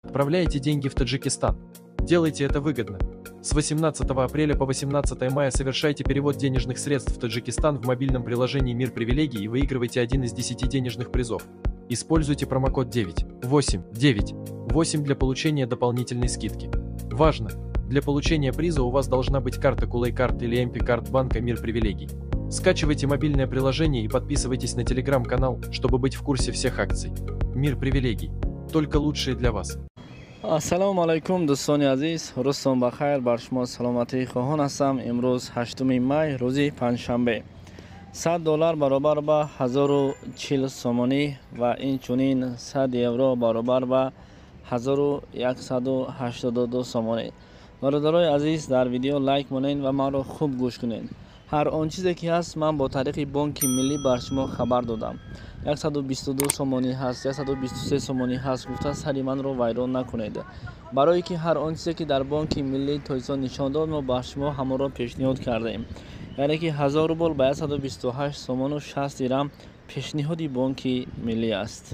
Отправляете деньги в Таджикистан. Делайте это выгодно. С 18 апреля по 18 мая совершайте перевод денежных средств в Таджикистан в мобильном приложении «Мир привилегий» и выигрывайте один из 10 денежных призов. Используйте промокод 9 8 9 8 для получения дополнительной скидки. Важно! Для получения приза у вас должна быть карта Кулай-карт или MP-карт банка «Мир привилегий». Скачивайте мобильное приложение и подписывайтесь на телеграм-канал, чтобы быть в курсе всех акций. «Мир привилегий». Только лучшие для вас. Ассалому алайкум, дӯстони азиз, рӯзтон ба хайр, бар шумо саломатӣ хоҳон ҳастам. Имрӯз 8 май, рӯзи панҷшанбе. 100 доллар баробар ба 1040 сомонӣ ва инчунин 100 евро баробар ба 1182 сомонӣ. Бародарои азиз, дар видео лайк монед ва маро хуб гӯш кунед. Ҳар он чизе ки ҳаст, ман бо тариқи Бонки Миллӣ бар шумо хабар додам. 122 сомонӣ ҳаст, 123 сомонӣ ҳаст гуфта сари манро вайрон накунед, барое ки ҳар он чизе ки дар Бонки Миллии Тоҷикистон нишон дод, мо ба шумо ҳамонро пешниҳод кардаем, яъне ки 1000 рубл ба 128 сомону 60 дирам пешниҳоди Бонки Миллӣ аст.